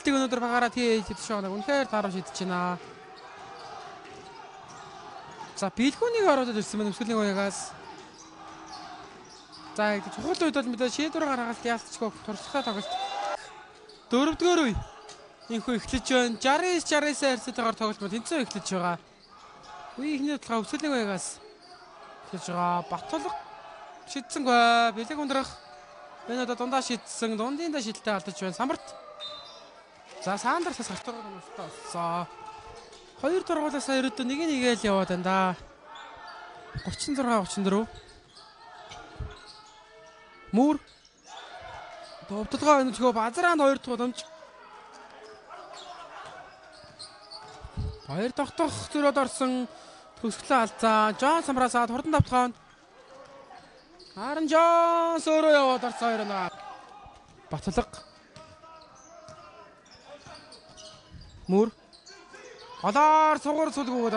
шидэлтийг өнөөдөр багаараа тий шидэж байгаа. Үнэхээр тааруу шидэж байна. За бэлгүүнийг оруулаад ирсэн байна өсгөлийн уягаас. За чухал үед бол мэдээ шийдвэр гаргалт яалтчгүй туршлагатай тоглолт. Дөрөвдүгээр үе. Инхүү эхлэж байна. 69 69 харьцаатайгаар тоглолт маань тэнцэн эхлэж байгаа. Үеийн эхний толгой өсгөлийн уягаас эхлэж байгаа. Батулга шидсэнгүй. Бэлэг ундрах. Энэ одоо дундаа шидсэн. Дундын да шидэлтэй алдаж байна. Самбарт. За Саандар сас гартурга уналтаа болсон. Хоёр тургуулаас ерөөдөө нэг нэгээл яваад байна да. 36 34. Мүр. Товтлогоо өнцгөө базраанд хоёр дахь боломж. Хоёр тогтох зөрөөд орсон төгсгөлөө алдсан. Жон Самбраас хурдан давтгоонд. Аарон Джонс өөрөө яваад орсон хоёр нэг. Батлаг. Мүр. Голоор сугар сүлгүүгээр